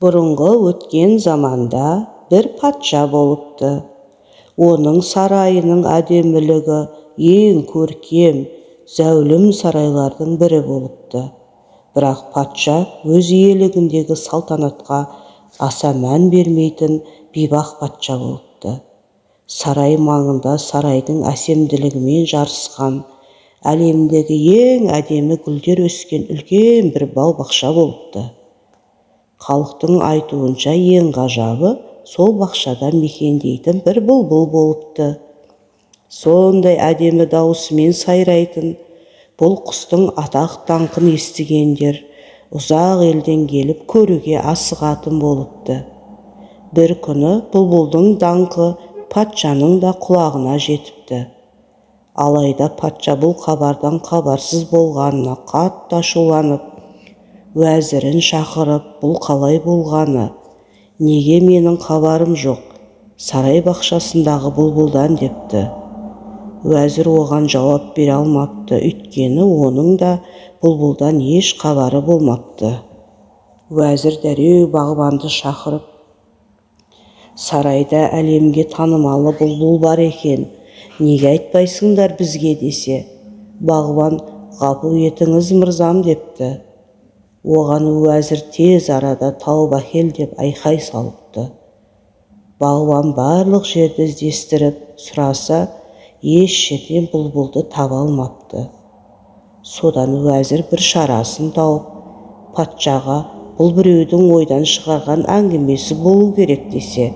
Бұрынғы өткен заманда бір патша болыпты. Оның сарайының әдемілігі ең көркем, зәулім сарайлардың бірі болыпты. Бірақ патша өз иелігіндегі салтанатқа аса мән бермейтін бейбақ патша болыпты. Сарай маңында сарайдың әсемділігімен жарысқан, әлемдегі ең әдемі гүлдер өскен үлкен бір бау-бақша болыпты. Халықтың айтуынша, ең ғажабы сол бақшада мекендейтін бір бұлбұл болыпты. Сондай әдемі дауысымен сайрайтын бұл құстың атақ-даңқын естігендер ұзақ елден келіп көруге асығатын болыпты. Бір күні бұлбұлдың даңқы патшаның да құлағына жетіпті. Алайда патша бұл хабардан хабарсыз болғанына қатты ашуланып, уәзірін шақырып, бұл қалай болғаны, неге менің хабарым жоқ сарай бақшасындағы бұлбұлдан депті. Уәзір оған жауап бере алмапты, өйткені оның да бұлбұлдан еш хабары болмапты. Уәзір дереу бағбанды шақырып, сарайда әлемге танымалы бұлбұл бар екен, неге айтпайсыңдар бізге десе, бағбан ғапу етіңіз мырзам депті. Оған уәзір тез арада тауып әкел деп айқай салыпты. Бағбан барлық жерді іздестіріп сұраса, еш жерден бұлбұлды таба алмапты. Содан уәзір бір шарасын тауып, патшаға бұл біреудің ойдан шығарған әңгімесі болу керек десе,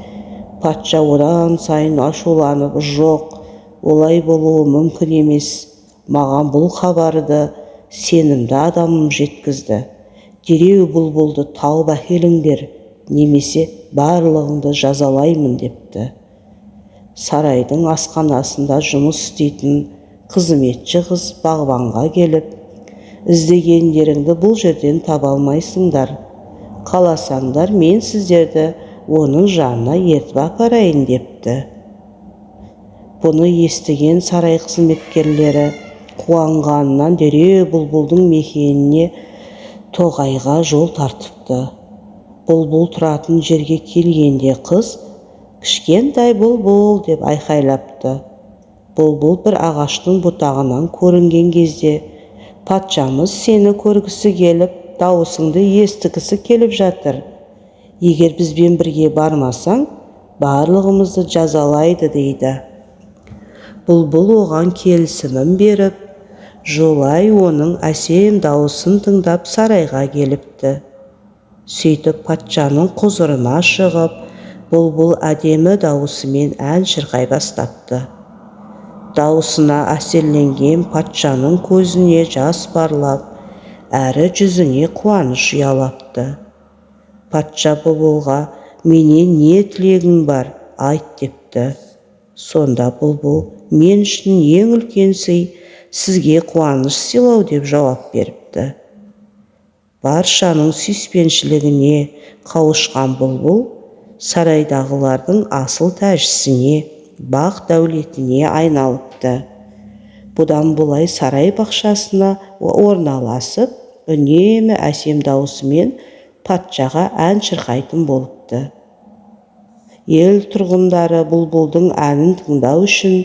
патша одан сайын ашуланып, жоқ, олай болуы мүмкін емес, маған бұл хабарды сенімді адамым жеткізді. Дереу бұлбұлды тауып әкеліңдер, немесе барлығыңды жазалаймын депті. Сарайдың асханасында жұмыс істейтін қызметші қыз бағбанға келіп, іздегендеріңді бұл жерден таба алмайсыңдар. Қаласаңдар, мен сіздерді оның жанына ертіп апарайын депті. Бұны естіген сарай қызметкерлері қуанғанынан дереу бұлбұлдың мекеніне тоғайға жол тартыпты. Бұлбұл тұратын жерге келгенде қыз, кішкентай бұлбұл деп айқайлапты. Бұлбұл бір ағаштың бұтағынан көрінген кезде, патшамыз сені көргісі келіп, дауысыңды естігісі келіп жатыр. Егер бізбен бірге бармасаң, барлығымызды жазалайды дейді. Бұлбұл оған келісімін беріп, жолай оның әсем дауысын тыңдап сарайға келіпті. Сөйтіп патшаның құзырына шығып, бұлбұл әдемі дауысымен ән шырқай бастапты. Дауысына әсерленген патшаның көзіне жас парлап, әрі жүзіне қуаныш ұялапты. Патша бұлбұлға, менен не тілегің бар, айт депті. Сонда бұлбұл, мен үшін ең үлкен сый сізге қуаныш сыйлау деп жауап беріпті. Баршаның сүйіспеншілігіне қауышқан бұлбұл сарайдағылардың асыл тәжісіне, бақ дәулетіне айналыпты. Бұдан бұлай сарай бақшасына орналасып, үнемі әсем дауысымен патшаға ән шырқайтын болыпты. Ел тұрғындары бұлбұлдың әнін тыңдау үшін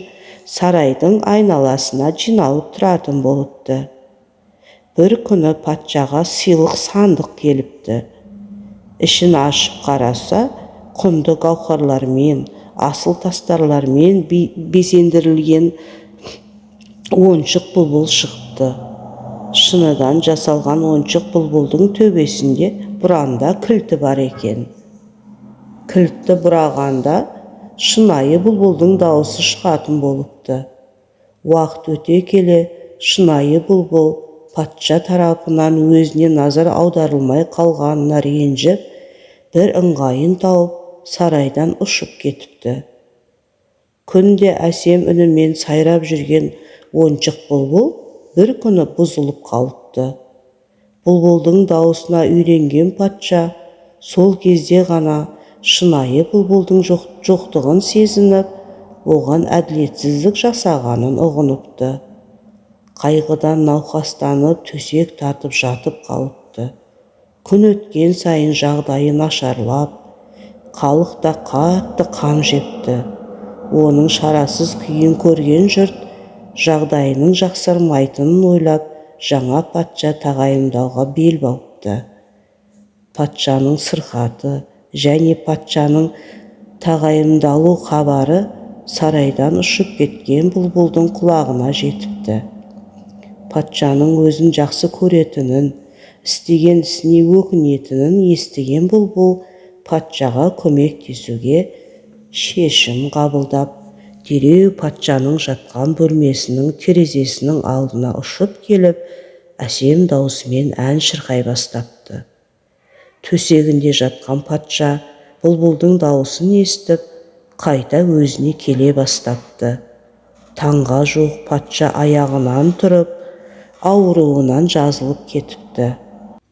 сарайдың айналасына жиналып тұратын болыпты. Бір күні патшаға сыйлық сандық келіпті. Ішін ашып қараса, құнды гауһарлармен, асыл тастарлармен безендірілген ойыншық бұлбұл шығыпты. Шыныдан жасалған ойыншық бұлбұлдың төбесінде бұранда кілті бар екен. Кілтті бұрағанда шынайы бұлбұлдың дауысы шығатын болыпты. Уақыт өте келе шынайы бұлбұл патша тарапынан өзіне назар аударылмай қалғанына ренжіп, бір ыңғайын тауып, сарайдан ұшып кетіпті. Күнде әсем үнімен сайрап жүрген ойыншық бұлбұл бір күні бұзылып қалыпты. Бұлбұлдың дауысына үйренген патша сол кезде ғана шынайы бұлбұлдың жоқтығын сезініп, оған әділетсіздік жасағанын ұғыныпты. Қайғыдан науқастанып, төсек тартып жатып қалыпты. Күн өткен сайын жағдайы нашарлап, халық та қатты қам жепті. Оның шарасыз күйін көрген жұрт жағдайының жақсармайтынын ойлап, жаңа патша тағайындауға бел буыпты. Патшаның сырқаты және патшаның тағайындалу хабары сарайдан ұшып кеткен бұлбұлдың құлағына жетіпті. Патшаның өзін жақсы көретінін, істеген ісіне өкінетінін естіген бұлбұл патшаға көмектесуге шешім қабылдап, дереу патшаның жатқан бөлмесінің терезесінің алдына ұшып келіп, әсем даусымен ән шырқай бастапты. Төсегінде жатқан патша бұлбұлдың даусын естіп, қайта өзіне келе бастапты. Таңға жуық патша аяғынан тұрып, ауруынан жазылып кетіпті.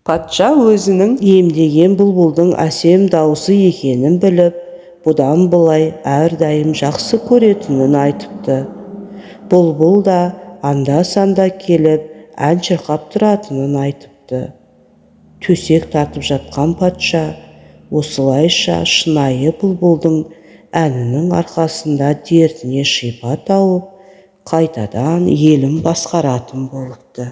Патша өзінің емдеген бұлбұлдың әсем даусы екенін біліп, бұдан былай әрдайым жақсы көретінін айтыпты. Бұлбұл да анда-санда келіп, ән шырқап тұратынын айтыпты. Төсек тартып жатқан патша осылайша шынайы бұлбұлдың әнінің арқасында дертіне шипа тауып, қайтадан елін басқаратын болыпты.